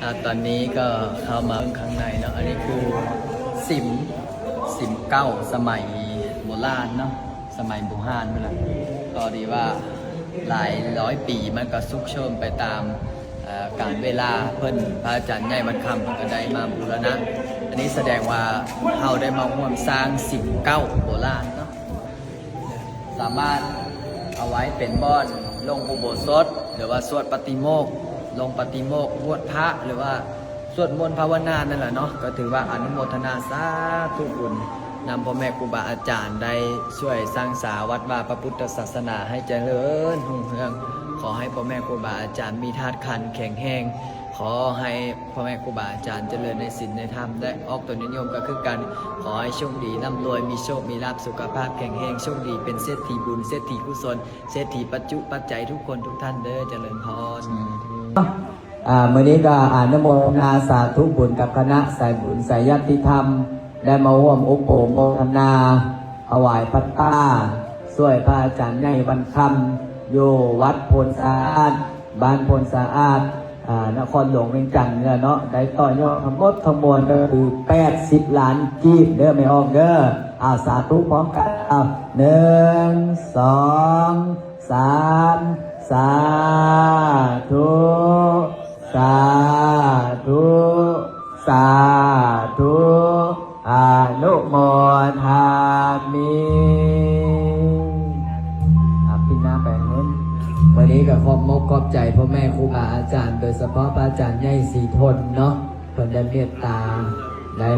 ອ່າ ຕອນນີ້ກໍເຂົ້າມາເບິ່ງຂ້າງໃນເນາະ. ອັນນີ້ຄືສິມ ສິມເກົ່າສະໄໝໂບລານເນາະ, ສະໄໝບູຮານພຸ້ນລະ. ກໍດີວ່າຫຼາຍຮ້ອຍປີມັນກໍຊຸກໂຊມໄປຕາມ ເອີ ການເວລາ. ເພິ່ນ ພະອາຈານໃຫຍ່ວັດຄຳ ເພິ່ນກໍໄດ້ມາບູລະນະ. ອັນນີ້ສະແດງວ່າເຮົາໄດ້ມາຮ່ວມສ້າງສິມເກົ່າໂບລານເນາະ. ສາມາດເອົາໄວ້ເປັນບ່ອນລົງອຸໂບສົດ ຫຼືວ່າສວດປະຕິໂມກ ລົງປະຕິໂມກ ບວດພະ ຫຼືວ່າສວດມົນພາວະນານັ້ນແຫຼະເນາະ. ກໍຖືວ່າອະນຸໂມທະນາສາທຸບຸນນຳພໍ່ແມ່ຄູບາອາຈານ ໄດ້ຊ່ວຍສ້າງສາວັດວາພະພຸດທະສາສະໜາໃຫ້ຈະເລີນຮຸ່ງເຮືອງ. ຂໍໃຫ້ພໍ່ແມ່ຄູບາອາຈານມີທາດຂັນແຂງແຮງ, ຂໍໃຫ້ພໍ່ແມ່ຄູບາອາຈານຈະເລີນໃນສິນໃນທຳ ແລະ ອອກຕົນຍາດໂຍມກໍຄືກັນ. ຂໍໃຫ້ໂຊກດີ ລ່ຳລວຍ ມີໂຊກມີລາບ ສຸຂະພາບແຂງແຮງ ໂຊກດີ ເປັນເສດຖີບຸນ ເສດຖີກຸສົນ ເສດຖີປັດຈຸປັດໄຈທຸກຄົນທຸກທ່ານເດີ. ຈະເລີນພອນ. ອ່າ ມື້ນີ້ກໍອະນຸໂມທະນາສາທຸບຸນກັບຄະນະສາຍບຸນສາຍຍາດຕິທຳ ໄດ້ມາຮ່ວມອຸປະໂມທະນາຖວາຍພັດຕາ ຊ່ວຍພະອາຈານໃຫຍ່ວັນຄຳ ຢູ່ວັດໂພນສະອາດ ບ້ານໂພນສະອາດ ອ່າ ນະຄອນຫຼວງວຽງຈັນນີ້ແຫຼະເນາະ. ໄດ້ຕໍ່ຍອດທັງໝົດທັງມວນກໍຄືແປດສິບລ້ານກີບເດີ ແມ່ອອກເດີ. ເອົາ ສາທຸພ້ອມກັນ. ເອົາ ໜຶ່ງ ສອງ ສາມ ສາທຸ ສາທຸ ສາທຸ ອະນຸໂມທາມິ. ອາ ປີໜ້າໄປເນາະ. ມື້ນີ້ກໍຂອບມົກຂອບໃຈພໍ່ແມ່ຄູບາອາຈານ ໂດຍສະເພາະພະອາຈານໃຫຍ່ສີທົນເນາະ, ເພິ່ນໄດ້ເມດຕາ ໄດ້